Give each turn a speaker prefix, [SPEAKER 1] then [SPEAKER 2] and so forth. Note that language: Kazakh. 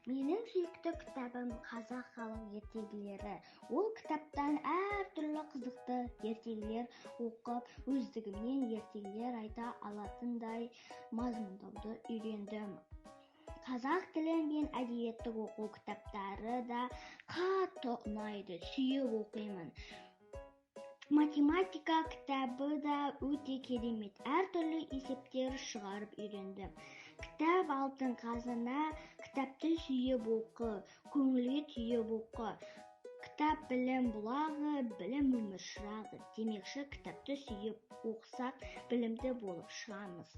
[SPEAKER 1] Менің сүйікті кітабым — «Қазақ халық ертегілері». Ол кітаптан әртүрлі қызықты ертегілер оқып, өздігімнен ертегілер айта алатындай мазмұндауды үйрендім. Қазақ тілі мен әдебиетті оқу кітаптары да қатты ұнайды, сүйіп оқимын. Математика кітабы да өте керемет, әртүрлі есептер шығарып үйрендім. Кітап — алтын қазына. Кітапты сүйіп оқы, көңілге түйіп оқы. Кітап — білім бұлағы, білім — өмір шырағы демекші, кітапты сүйіп оқысақ, білімді болып шығамыз.